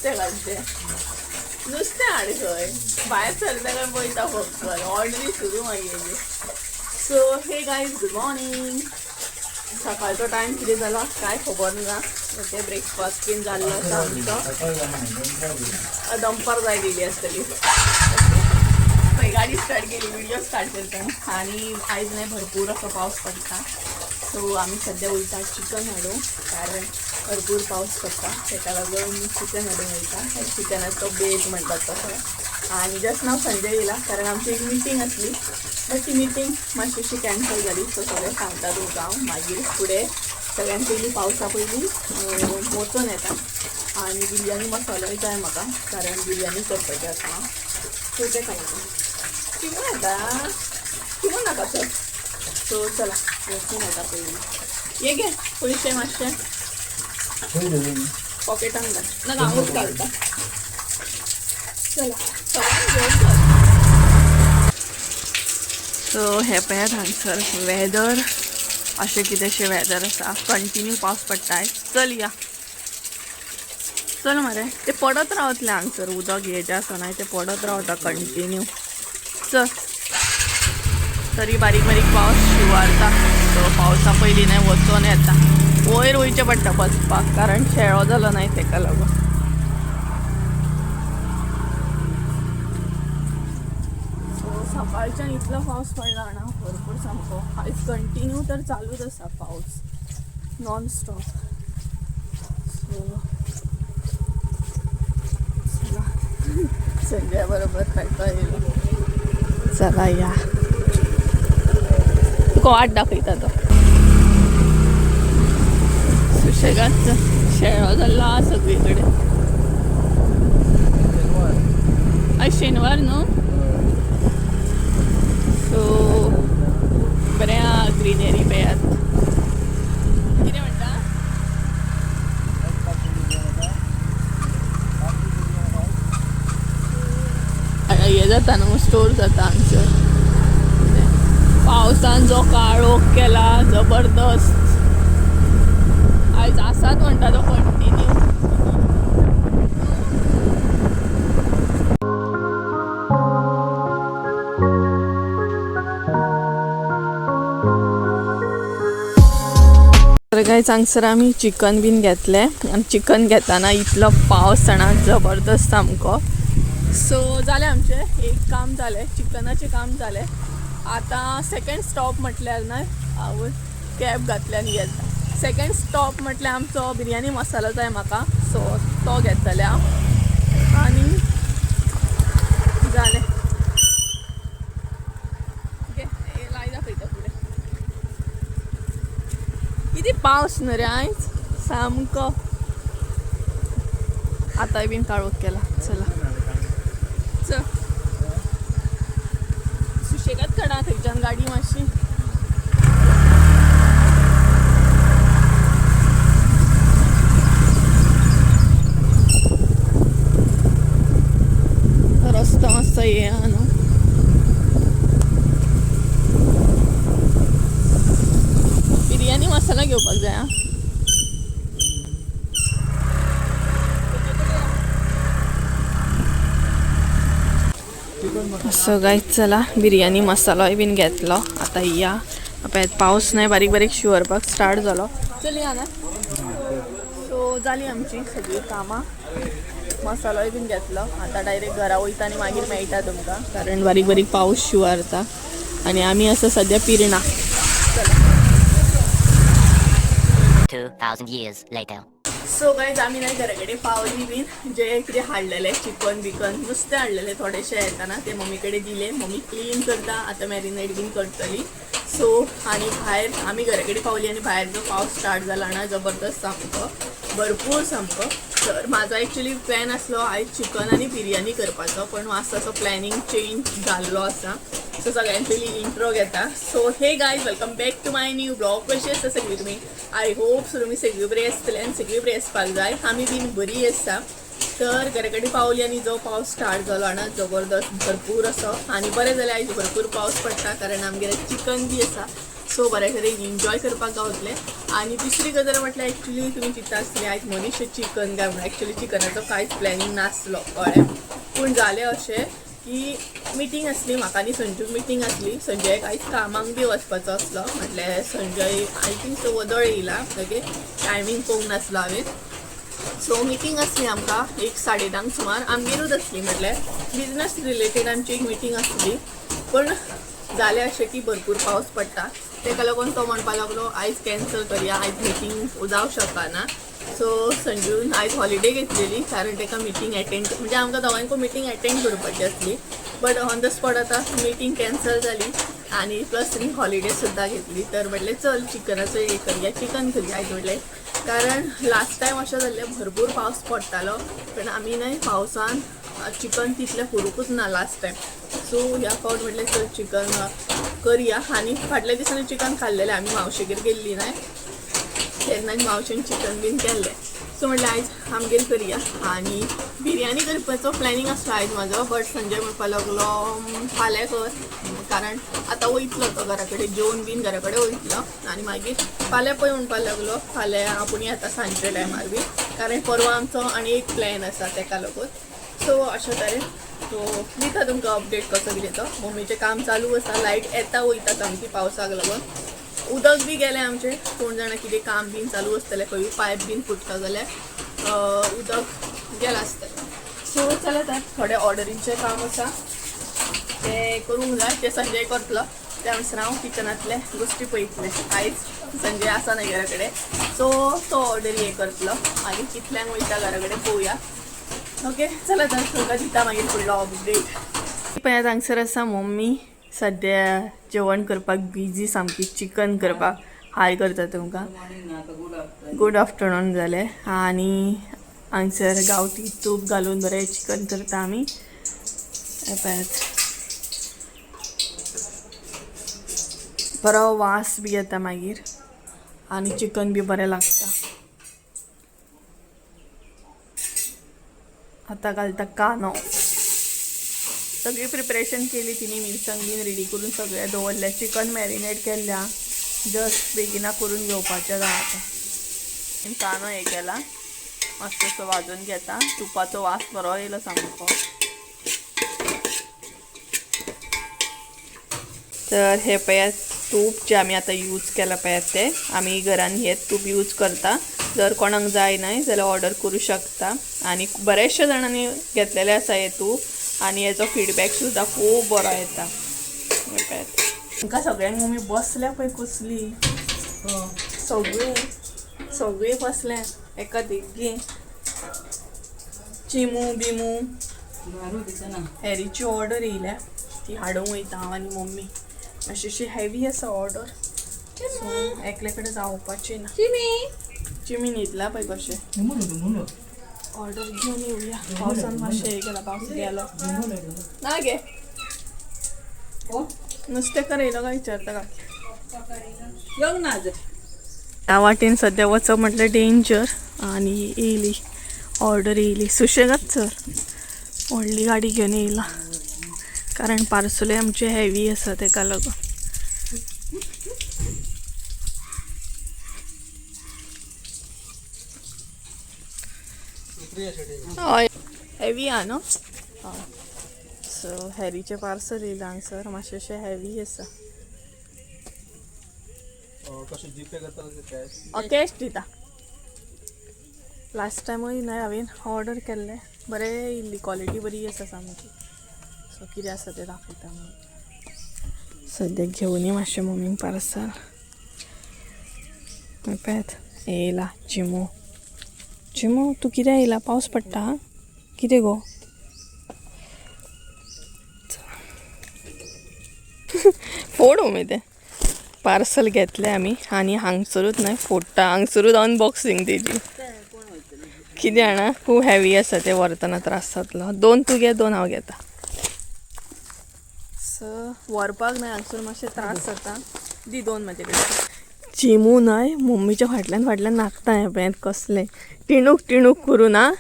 नुस्तें घालचें. नुस्तें हाड खंय भायर सरता काय पळयता फक्त ऑर्डरी सुरू मागीर. So hey guys, good morning. सकाळचो टायम कितें जाला काय खबर ना. ते ब्रेकफास्ट बीन जाल्लो आसा आमचो. दंपर जाय दिली आसतली. पळय गाडी स्टार्ट केली, व्हिडिओ स्टार्ट करता. आनी आयज न्हय भरपूर असो पावस पडटा. सो आमी सद्या वयता चिकन हाडूंक, कारण भरपूर पावस पडटा तेका लागून चिकन हाडूंक वयता. चिकनाचो बेज म्हणटात तसो. आनी जस्ट नाव संजय येयला, कारण आमची एक मिटींग आसली, बट ती मिटींग मातशी कॅन्सल जाली. सो सगळें सांगता तुमकां हांव मागीर फुडें. सगळ्यान पयलीं पावसा पयलीं वचून येता. आनी बिरयानी मसालोय जाय म्हाका, कारण बिरयानी करपाची आसा. सो तेका लागून चिमून येता. चिमून नाका सर. सो चला वचून येता पयलीं. ये घे पयशे मातशे पॉकेटान घाल ना, हांवूच घालता. चला सगळ्यांक घेवन चल. सो हे पळयात हांगसर वेदर अशें कितेंशें वेदर आसा. कंटिन्यू पावस पडटा. चल या, चल मरे. ते पडत रावतले हांगसर उदक हे जें आसा न्हय ते पडत रावता कंटिन्यू. चल तरी बारीक बारीक पावस शिवारता. सो पावसा पयलीं न्हय वचोन येता. वयर वयचें पडटा बसपाक, कारण शेळो जालो न्हय तेका लागून. सो सकाळच्यान इतलो पावस पडला ना भरपूर सामको. आयज कंटिन्यू तर चालूच आसा पावस नॉन स्टॉप. सो चला, संजय बरोबर पेटो येयलो. चला या, तुका वाट दाखयता तो. सुशेगाद शेळो जाल्लो आहा सगळी कडेन. आयज शेनवार न्हू. सो बरें आहा, ग्रिनरी पळयात. कितें म्हणटा? हे जाता न्हू, स्टोर जाता हांगसर. पावसान जो काळोख केला जबरदस्त. आयज आसात म्हणटा तो कंटिन्यू. तर गायज हांगसर आमी चिकन बीन घेतलें. आनी चिकन घेतना इतलो पावस जाणा जबरदस्त सामको. सो जालें आमचें एक काम जालें, चिकनाचें काम जालें. आतां सेकंड स्टॉप म्हटल्यार न्हय हांव कॅब घातल्या आनी घेता. सेकंड स्टॉप म्हटल्यार आमचो बिरयानी मसालो जाय म्हाका. सो तो घेतलें हांव आनी जालें. ओके, लाय दाखयता फुडें. कितें पावस न्हू रे आयज सामको. आतांय बीन काळोख केला. चला चल, सुशेगाद काडा थंयच्यान गाडी मातशी. रस्तो मातसो हे आहा न्हू. बिरयानी मसाला घेवपाक जाय आं. सो गायज चला बिरयानी मसालोय बीन घेतलो. आतां या पळयात पावस न्हय बारीक बारीक शिंवरपाक स्टार्ट जालो. चल या ना. सो जाली आमची सगळीं कामां, मसालोय बीन घेतलो. आतां डायरेक्ट घरा वयता आनी मागीर मेळटा तुमकां, कारण बारीक बारीक पावस शिंवरता आनी आमी आसा सद्या पिर्णा. चला. 2,000 years later. So guys आमी न्हय घरा कडेन पावली बीन. जे कितें हाडलेलें चिकन बिकन नुस्तें हाडलेलें थोडेशें येताना ते मम्मी कडेन दिलें. मम्मी क्लीन करता आतां, मॅरिनेट बीन करतली. सो आनी भायर आमी घरा कडेन पावली आनी भायर जो पावस स्टार्ट जाला ना जबरदस्त सामको, भरपूर सामको. तर म्हाजो एक्चुली प्लॅन आसलो आयज चिकन आनी बिरयानी करपाचो, पण मातसो असो प्लॅनिंग चेंज जाल्लो आसा. सो सगळ्यान पयलीं इंट्रो घेता. So hey guys, welcome back to my new vlog. कशी आसता सगळीं तुमी? I hope so तुमी सगळीं बरी आसतली आनी सगळीं बरी आसपाक जाय. आमी बीन बरी आसा. तर घरा कडेन पावली आनी जो पावस स्टार्ट जालो ना जबरदस्त भरपूर असो. आनी बरें जालें आयज भरपूर पावस पडटा, कारण आमगेर चिकन बी आसा. सो बरे तरेन एन्जॉय करपाक गावतलें. आनी तिसरी गजाल म्हटल्यार एक्चुली तुमी चिंता आसतली आयज मनीश चिकन काय म्हणून. एक्चुली चिकनाचो कांयच प्लॅनिंग नासलो, कळ्ळें. पूण जालें अशें की मिटींग आसली, म्हाका आनी संजूक मिटींग आसली. संजय आयज कामाक बी वचपाचो आसलो, म्हटल्यार संजय I think so वदळ येयला, ओके, टायमींग पळोवंक नासलो हांवें. सो मिटींग आसली आमकां एक 10:30 सुमार आमगेरूच आसली, म्हटल्यार बिजनस रिलेटेड आमची एक मिटींग आसली. पण जालें अशें की भरपूर पावस पडटा, ताका लागून तो म्हणपाक लागलो आयज कॅन्सल करया, आयज मिटींग जावंक शकना. सो संजून आयज हॉलिडे घेतलेली, कारण ताका मिटींग एटेंड म्हणजे आमकां दोगांयकूय मिटींग एटेंड करपाची आसली. बट ऑन the spot आतां मिटींग कॅन्सल जाली आनी प्लस तिणी हॉलिडे सुद्दां घेतली. तर म्हटलें चल चिकनाचो हे करया, चिकन करया आयज म्हटलें, कारण लास्ट टायम अशें जाल्लें भरपूर पावस पडटालो, पण आमी न्हय पावसान चिकन तितलें करूंकूच ना लास्ट टायम. सो ह्या फावट म्हटलें चल चिकन करया. आनी फाटल्या दिसांनी चिकन खाल्लेलें, आमी मावशेगेर गेल्ली न्हय तेन्ना मावशेन चिकन बीन केल्लें. सो म्हटलें आयज आमगेर करया. आनी बिरयानी करपाचो प्लॅनिंग आसलो आयज म्हाजो, बट संजय म्हणपाक लागलो फाल्यां कर, कारण आतां वयतलो तो घरा कडेन जेवन बीन घरा कडेन वयतलो आनी मागीर फाल्यां पळय म्हणपाक लागलो, फाल्यां आपूण येता सांजच्या टायमार बी, कारण परवां आमचो आनी एक प्लॅन आसा तेका लागून. सो अशा तरेन सो दिता तुमकां अपडेट कसो कितें तो. मम्मीचें काम चालू आसा, लायट येता वयता सामकी पावसाक लागून, उदक बी गेलें आमचें, कोण जाणा कितें काम बीन चालू आसतलें, खंयूय पायप बीन फुटता जाल्यार उदक गेलां आसतलें. सो चला तर थोडे ऑर्डरींचें काम आसा तें करूंक जाय, तें संजय करतलो. त्या म्हणसर हांव किचनांतले गोश्टी पळयतलें. आयज संजय आसा न्हय घरा कडेन, सो तो ऑर्डरी हें करतलो, मागीर कितल्यांक वयता घरा कडेन पळोवया. ओके चला तर तुमकां दिता मागीर फुडलो अपडेट. पळयात हांगसर आसा मम्मी सद्या जेवण करपाक बिजी सामकी, चिकन करपाक. हाय करता तुमकां, गुड आफ्टरनून जालें. आनी हांगसर गांवठी तूप घालून बरें चिकन करता आमी. पळयात बरो वास बी येता मागीर आनी चिकन बी बरें लागता. आतां घालता कांदो. सगळी प्रिपरेशन केली तिने, मिरसांग बीन रेडी करून सगळें दवरलें, चिकन मॅरिनेट केल्ल्या, जस्ट बेगिना करून घेवपाचें जाय. आतां कांदो हे केला, मस्त असो वाजून घेता, तुपाचो वास बरो येयलो सामको. तर हे पळयात तूप जे आमी आतां यूज केलां पळयात ते आमी घरान हें तूप यूज करता. जर कोणाक जाय न्हय जाल्यार ऑर्डर करूं शकता. आनी बऱ्याचशा जाणांनी घेतलेलें आसा हें तूप आनी हेजो फिडबॅक सुद्दां खूब बरो येता. तांकां सगळ्यांक मम्मी बसल्या पळय कसली, सगळीं सगळीं बसल्या एका देगेन. चिमू बिमू हॅरीची ऑर्डर येयल्या, ती हाडूंक वयता हांव आनी मम्मी. मातशी अशी हेवी आसा ऑर्डर, सो एकले कडेन जावपाची ना. चिमी न्हिदला पळय कशें. ऑर्डर घेवन येवया, पावसान मातशें हें केलां, पावस गेलो ना गे. नुस्तेकार येयलो काय विचारता काकी. ह्या वाटेन सद्या वचप म्हटल्यार डेंजर. आनी येयली ऑर्डर येयली, सुशेगाद सर व्हडली गाडी घेवन येयला, कारण पार्सलूय आमचें हेवी आसा तेका लागून. हय हेवी आहा न्हू. हय सो हॅरीचें पार्सल येयलां हांगसर, मातशें अशें हेवी आसा. कॅश दिता. लास्ट टायमूय न्हय हांवें ऑर्डर केल्लें, बरें येयल्ली, क्वॉलिटी बरी आसा सामकी. सो कितें आसा तें दाखयता मागीर. सद्याक घेवनी मातशें मम्मीक पार्सल. पळयात येयला चिमू. चिमू तूं कित्याक येयला, पावस पडटा कितें गो? फोड मम्मी तें पार्सल घेतलें आमी. आनी हांगसरूच न्हय फोडटा, हांगसरूच अनबॉक्सिंग तेजी. कितें जाणा खूब हेवी आसा तें, व्हरतना त्रास जातलो. दोन तूं घे, दोन हांव घेता. सो व्हरपाक न्हय हांगसर मातशें त्रास जाता. दी दोन म्हाजे कडेन. चिमू न्हय मम्मीच्या फाटल्यान फाटल्यान नाचता हें पळयात कसलें टिणूक टिणूक करून. आ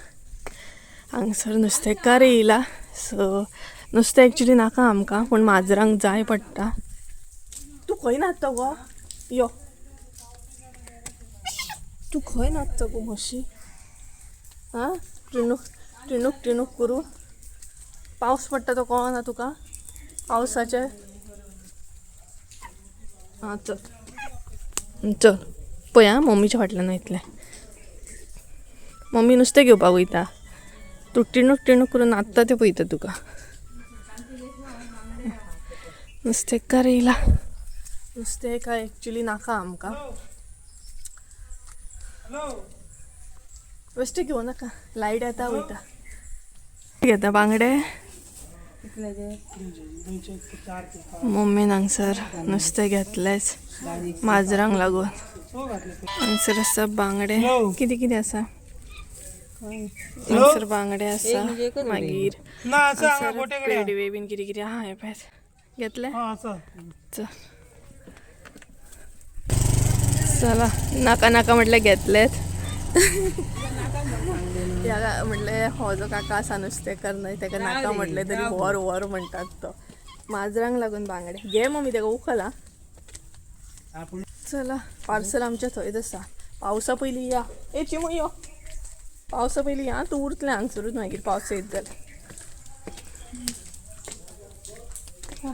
हांगसर नुस्तेकार येयला. सो नुस्तें एक्चुली नाका आमकां, पूण माजरांक जाय पडटा. तूं खंय न्हाता गो? यो तूं खंय नाचता गो म्हशी? आं, टिणूक टिणूक टिणूक करून पावस पडटा तो कळना तुका? पावसाचे. आं चल चल पळय आं, मम्मीच्या फाटल्यान वयतलें. मम्मी नुस्तें घेवपाक वयता, तूं टिणूक टिणूक करून नाचता तें पळयता तुका. नुस्तेकार येयला. नुस्तें काय एक्चुली नाका आमकां, बेश्टें घेवं नाका. लायट येता वयता. घेता बांगडे. मम्मीन हांगसर नुस्तें घेतलेंच माजरांक लागून. हांगसर आसा बांगडे. कितें कितें आसा हांगसर? बांगडे आसा, मागीर हांगसर पेडवे बीन कितें कितें आहा. हें पळय, घेतलें. चल चला, नाका नाका म्हटलें घेतलेंच. ह्या म्हटलें हो जो काका आसा नुस्तेकार न्हय, तेका नाका म्हटलें तरी व्हर व्हर म्हणटात. तो माजरांक लागून बांगडे घे मम्मी, तेका उखल. आं चला, पार्सल आमच्या थंयच आसा. पावसा पयलीं या. ए चिमू यो, पावसा पयलीं या. तूं उरतलें हांगसरूच मागीर पावस येत जाल्यार.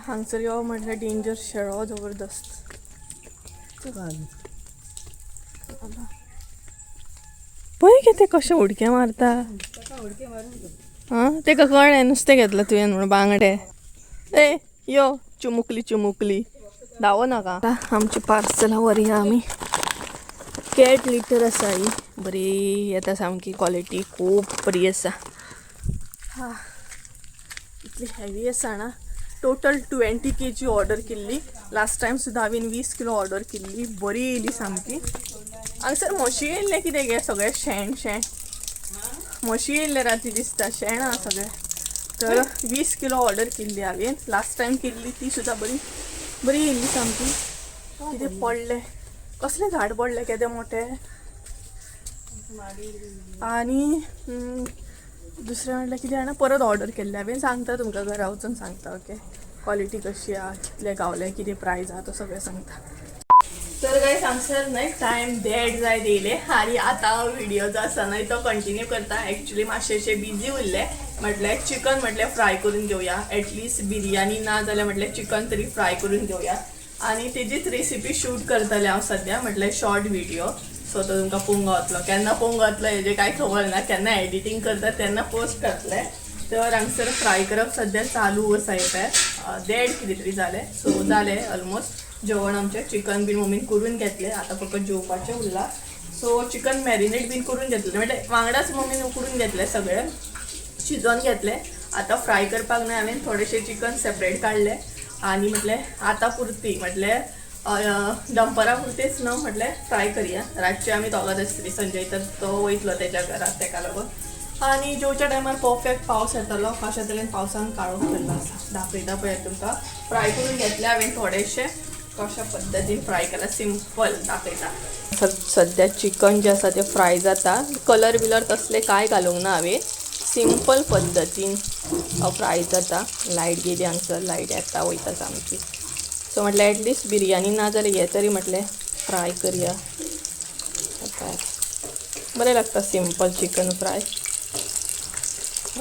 हांगसर यो म्हटल्यार डेंजर, शेळो जबरदस्त. पळय गे तें कशें उडक्या मारता. आं, तेका कळ्ळें नुस्तें घेतलां तुवें म्हणून बांगडे. ए यो चुमुकली चुमुकली, धांवो नाका. आमची पार्सलां व्हरया आमी. कॅट लिटर आसा ही, बरी येता सामकी, क्वॉलिटी खूब बरी आसा. हा, इतली हेवी आसा ना. टोटल 20 kg order केल्ली. लास्ट टायम सुद्दां हांवें 20 किलो ऑर्डर केल्ली, बरी येयली सामकी. हांगसर म्हशी येयल्लें कितें गे? सगळें शेण शेण. म्हशी येयल्ले राती दिसता, शेण आहा सगळें. तर 20 किलो ऑर्डर केल्ली हांवें लास्ट टायम केल्ली, ती सुद्दां बरी बरी येयल्ली सामकी. कितें पडलें? कसलें झाड पडलें केदें मोठें? आनी दुसरें म्हटल्यार कितें जाणा, परत ऑर्डर केल्लें हांवें. सांगता तुमकां, घरा वचून सांगता. ओके, क्वॉलिटी कशी आहा, कितले गावले, कितें प्रायज आहा, तो सगळें सांगता. तर गायस, हांगसर न्हय टायम 1:30 जायत येयले आनी आतां हांव व्हिडियो जो आसा न्हय तो कंटिन्यू करता. एक्चुली मातशें बिजी उरलें. म्हटल्यार चिकन म्हटल्यार फ्राय करून घेवया, एटलिस्ट बिरयानी ना जाल्यार म्हटल्यार चिकन तरी फ्राय करून घेवया. आनी तेजीच रेसिपी शूट करतलें हांव सद्या, म्हटल्यार शॉर्ट व्हिडियो. सो तो तुमकां पळोवंक गावतलो. केन्ना पळोवंक गावतलो हेजें कांय खबर ना, केन्ना एडिटींग करता तेन्ना पोस्ट करतलें. तर हांगसर फ्राय करप सद्या चालू आसा. हें 1:30 कितें तरी जालें. सो जालें ऑलमोस्ट जेवण आमचें. चिकन बीन मम्मीन करून घेतलें, आतां फकत जेवपाचें उरलां. सो चिकन मॅरिनेट बीन करून घेतलें, म्हटल्यार वांगडाच मम्मीन उकडून घेतलें, सगळें शिजोवन घेतलें. आतां फ्राय करपाक न्हय हांवें थोडेशें चिकन सेपरेट काडलें आनी म्हटलें आतां पुरती, म्हटलें दनपरां पुरतेच न्हू, म्हटलें फ्राय करया. रातचे आमी दोगांच आसतलीं, संजय तर तो वयतलो तेज्या घरात, तेका लागून. आनी जेवच्या टायमार परफेक्ट पावस येतलो. कशा तरेन पावसान काळोख केल्लो आसा दाखयता पळय तुमकां. फ्राय करून घेतलें हांवें थोडेशें, कशा पद्दतीन फ्राय केलां सिंपल दाखयता. सद्या चिकन जें आसा तें फ्राय जाता. कलर बिलर तसले कांय घालूंक ना हांवें, सिंपल पद्दतीन फ्राय जाता. लायट गेली हांगसर, लायट येता वयता सामकी. सो म्हटल्यार एटलिस्ट बिरयानी ना जाल्यार हें तरी म्हटलें फ्राय करया. बरें लागता सिंपल चिकन फ्राय.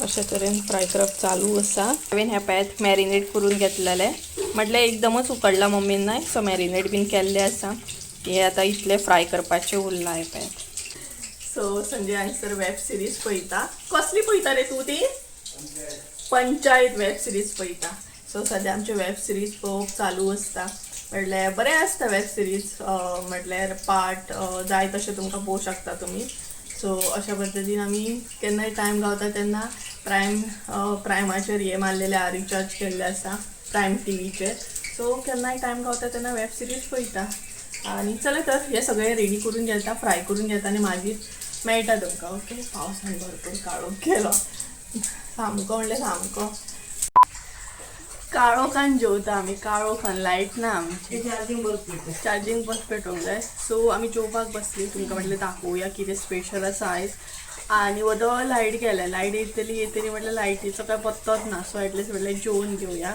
अशा तरेन फ्राय करप चालू आसा. हांवें हें पळयात मॅरिनेट करून घेतलेलें. म्हटल्यार एकदमच उकडला मम्मीन न्हय, सो मॅरिनेट बीन केल्लें आसा. हे आतां इतलें फ्राय करपाचें उरलां हें पळयात. सो संजय हांगसर वेब सिरीज पळयता. कसली पळयता रे तूं ती? पंचायत वेब सिरीज पळयता. सो सद्या आमचे वेब सिरीज पळोवप चालू आसता. म्हटल्यार बरें आसता वेब सिरीज, म्हटल्यार पार्ट जाय तशें तुमकां पळोवंक शकता तुमी. सो अशा पद्दतीन आमी केन्नाय टायम गावता तेन्ना प्रायमाचेर हे मारलेले आहा, रिचार्ज केल्ले आसा प्रायम टीव्हीचेर. सो केन्नाय टायम गावता तेन्ना वेब सिरीज पळयता. आनी चला तर, हे सगळें रेडी करून घेता, फ्राय करून घेता आनी मागीर मेळटा तुमकां. ओके, पावसान भरपूर काळोख केलो सामको, म्हणल्यार सामको काळोखान जेवता आमी, काळोखान. लायट ना आमची. चार्जिंग बल्ब पेटो. चार्जिंग बल्ब पेटोवंक जाय. सो आमी जेवपाक बसली. तुमकां म्हटलें दाखोवया कितें स्पेशल आसा आयज. आनी वदळ लायट गेल्या, लायट येतली येतली म्हटल्यार लायटीचो काय पत्तोच ना. सो एटलिस्ट म्हटलें जेवन घेवया.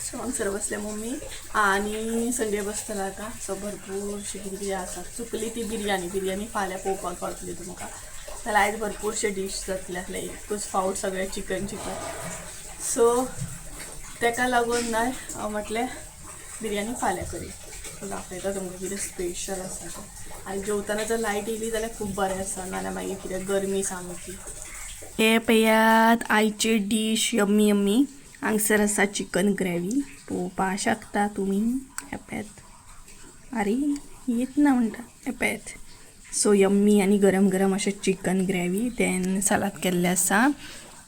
सो हांगसर बसले मम्मी आनी संजय बसतला आतां. सो भरपूरशे कितें कितें आसा. चुकली ती बिरयानी. बिरयानी फाल्यां पळोवपाक गावतली तुमकां. जाल्यार आयज भरपूरशे डीश जातले आसले एकूच फावट सगळें चिकन चिकन. सो तेका लागून ना हांव म्हटलें बिरयानी फाल्यां करी. सो दाखयता तुमकां कितें स्पेशल आसा तें. आनी जेवतना जर लायट येयली जाल्यार खूब बरें आसा, नाल्यार मागीर कितें गरमी सामकी. हे पळयात आयचे डीश यम्मी यम्मी. हांगसर आसा चिकन ग्रेवी, पळोवपाक शकता तुमी. हे पळयात, आरे येत ना म्हणटा. हे पळयात, सो यम्मी आनी गरम गरम अशें चिकन ग्रेवी. देन सालाद केल्लें आसा.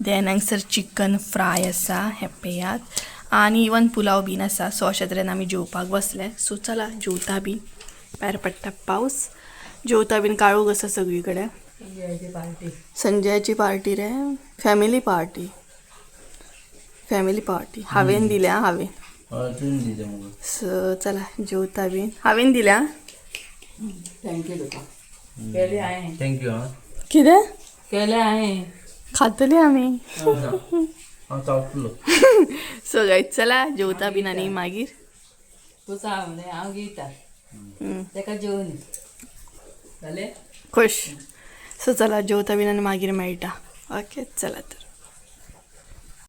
देन हांगसर चिकन फ्राय आसा, हे पळयात. आनी इवन पुलाव बीन आसा. सो अशे तरेन आमी जेवपाक बसले. सो चला जेवता बी. भायर पडटा पावस, जेवता बीन. काळोख आसा सगळी कडेन. संजयाची पार्टी रे, फॅमिली पार्टी, फॅमिली पार्टी. हांवें दिल्या, हांवें. तुवें दिलें मुगो. सो चला जेवता बीन. हांवें दिल्या. Thank you तुका. केले हांवें. Thank you आं. कितें? केले हांवें. खातली आमी. हांव चावतलो. सो गायज चला जेवता बीन आनी मागीर तूं चाव न्ही, हांव घेयता तेका. जेवन जालें. खुश. सो चला जेवता बीन आनी मागीर मेळटा. ओके, चला तर.